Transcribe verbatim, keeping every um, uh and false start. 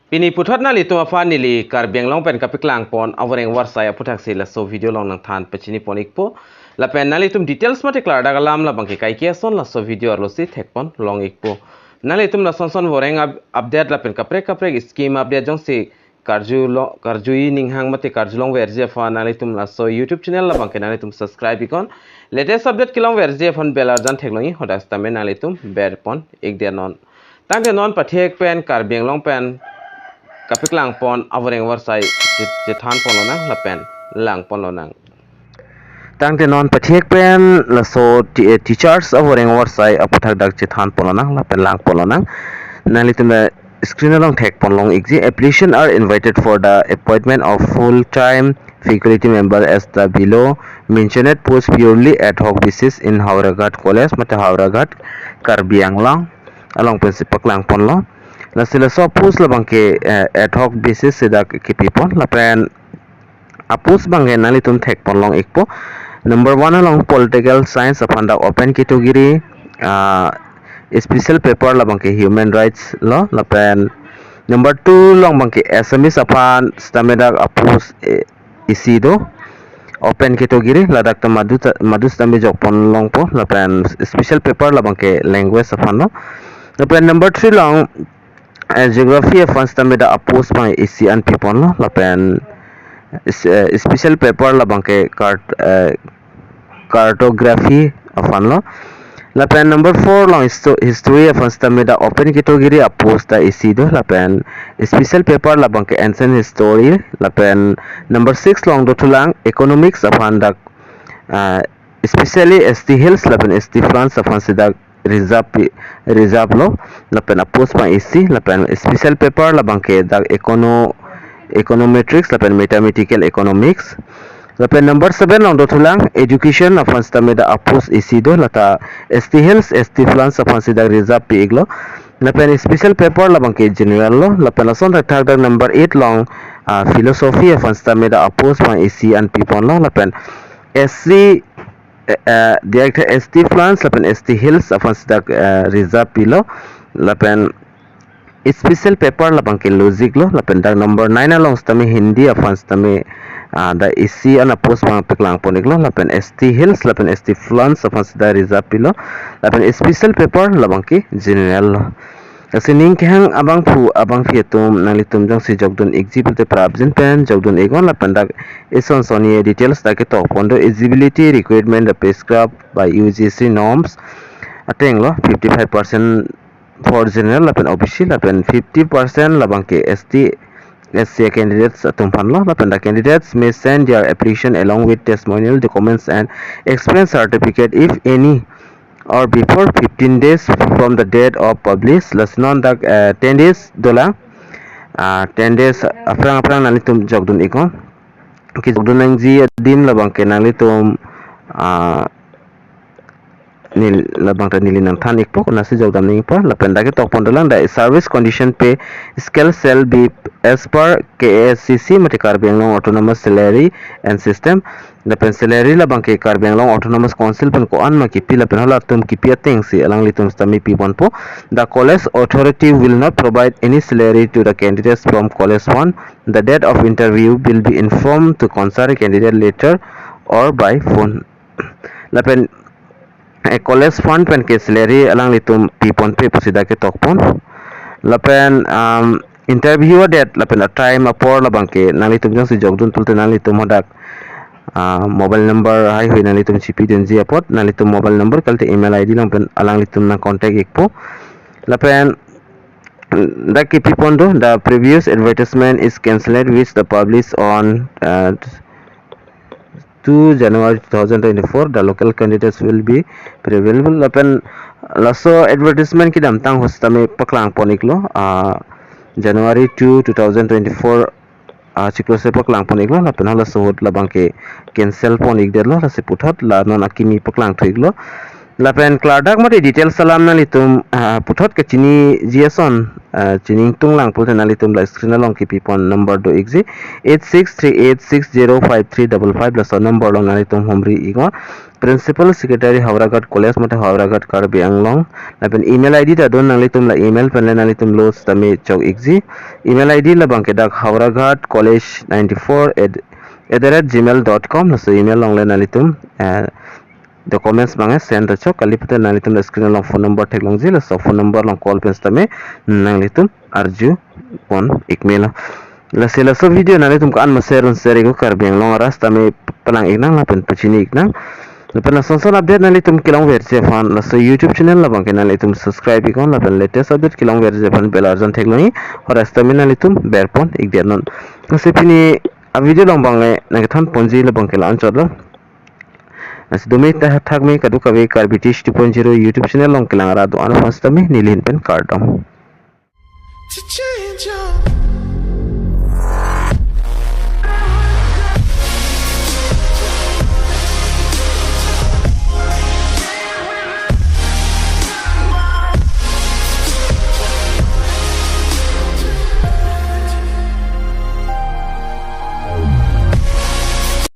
Pini puthot nanglitum aphan neli Karbi Anglong pen kapaklang pon avoreng varsai aputhaksi laso video along nangthan pachini pon ikpo. Lapen nanglitum details mate klardak alam labangke kaike ason laso video arlosi thek pon long ikpo. Nanglitum lason son voreng up- update lapen kaprek kaprek scheme update jongsi karju lo karjui ninghang mate karjulong verji aphan nanglitum laso YouTube channel labangke nanglitum subscribe iknon. Latest update kelong verji aphan bell arjan theklongji, hadak sitame nanglitum ber pon ikdet non. Tangte non pathek pen Karbi Anglong pen kapaklang pon avoreng varsai che- chethan pon lonang lapen lang pon lonang. Tangte non pathek pen laso ti- eh, teachers avoreng varsai aputhak dak chethan pon lonang lapen lang pon lonang. Nanglitum la screen along thek pon long ikji. Application are invited for the appointment of full-time faculty member as the below mentioned post purely ad hoc basis in Howraghat College mate Howraghat, Karbi Anglong along pensi paklang ponlo. Lasi laso post labangke eh, ad hoc basis si dak kipi pon lapen apost abangke nanglitum thek pon long ikpo. Number one along political science aphan dak open category, ah, special paper labangke human rights lo lapen number two along abangke Assamese aphan sitame dak apost eh, isi do, open category, ladak ta madu ta- madu sitame jok pon longpo lapen special paper labangke language aphan lo. Lapen number three along eh, geography aphan sitame dak apost abang isi an pi ponlo lapen is- eh, special paper labangke cart- eh, cartography aphan lo. Lapen number four along histo- history aphan sitame dak open category apost ta isi do lapen special paper labangke ancient history. Lapen number six along dothulang economics aphan dak ah, especially S T Hills lapen S T Floods aphan si dak reserve pi- reserve lo lapen apost abang isi lapen special paper labangke dak econo econometrics lapen mathematical economics. Lapen number seven along dothulang education aphan sitame dak apost isi do, lata S T Hills, S T Floods aphan si dak reserve pi iklo. Lapen special paper labangke general lo. Lapen lason thakthak dak number eight along ah, philosophy aphan sitame dak apost abang isi an pi ponlo lapen S C eh, eh, diak S T Floods lapen S T Hills aphan si dak eh, reserve pilo lapen special paper labangke logic lo. Lapen dak number nine along sitame Hindi aphan sitame ah, dak isi an apost abang paklang pon iklo lapen S T Hills lapen S T Floods aphan si dak reserve pilo lapen special paper labangke general lo. Lasi ning kehang abangphu abangphi atum nanglitum jongsi jokdun ikji pulote prapjin pen jokdun iknon lapen dak ison soni details dak ketok pon do. Eligibility requirement dak prescribed by U G C norms ateng lo, fifty five percent for general lapen O B C lapen fifty percent labangke S T S C candidates atum aphan lo. Lapen the candidates may send their application along with testimonial documents and experience certificate if any or before fifteen days from the date of publish. Lasi non dak eh, ten days dolang. Ah, ten days aphrang aphrang nanglitum jokdun iknon. Kejokdun nangji adim labangke nanglitum ah, neli labang ta neli nangthan ikpo, konatsi jokdam nangpo. Lapen dak ketok pon dolang, the service condition pay scale shall be as per K A S C C mate Karbi Anglong Autonomous Salary and System. Lapen salary labangke Karbi Anglong Autonomous Council pen ko-an ma kipi lapen halatum kipi atengsi alanglitum sitame pi ponpo. The college authority will not provide any salary to the candidates from college fund. The date of interview will be informed to concerned candidate later or by phone. Lapen eh, college fund pen ke salary alanglitum pi ponpe pusi dak ketok pon. Lapen um, interview a date lapen a time apor labangke nanglitum jongsi jokdun pulote nanglitum hadak ah, mobile number haihui nanglitum chipidunji apot nanglitum mobile number kalite email I D along pen alanglitum nang contact ikpo. Lapen dak kipi pon do, the previous advertisement is cancelled which the publish on uh, two January two thousand twenty-four. The local candidates will be prevailable. Lapen laso advertisement kedamtang ahut sitame paklang pon iklo ah, January two, two thousand twenty-four ah, chiklo si paklang pon iklo. Lapen halaso ahut labangke cancel pon ikdetlo, lasi puthot la non akimi paklang thu iklo. Lapen klardak mate details alam nanglitum ah, puthot kachiniji ason ah, chini ingtung lang pulote nanglitum la screen along kipi pon number do ikji, eight six three eight six zero five three double five, laso number along nanglitum humri iknon. Principal Secretary Howraghat College mate Howraghat Karbi Anglong. Lapen email I D ta don, nanglitum la email pen le nanglitum lo sitame chok ikji. Email I D labang ke dak howraghat college ninety-four at, at the rate gmail dot com. Laso email along le nanglitum eh, documents abang send ta chok, kali pute nanglitum la screen along phone number theklongji, laso phone number along call pen sitame nanglitum arju pon ikmelo. Lasi laso video nanglitum ko-an ma share un share iknon, Karbi Anglong arat sitame palang iknang lapen pachini iknang. Lapen lason son update nanglitum kelongverji aphan laso YouTube channel labang ke nanglitum subscribe iknon, lapen latest update kelongverji aphan bell arjan theklongji, horai sitame nanglitum berpon ikdet non. Lasi pini a video along abang eh nangkethan ponji labang ke la-anchot lo. Lasi dome ta thakme kadokave Karbi Tech two point zero YouTube channel along kelang arat do-an aphan sitame neli ahin pen kardom. To change your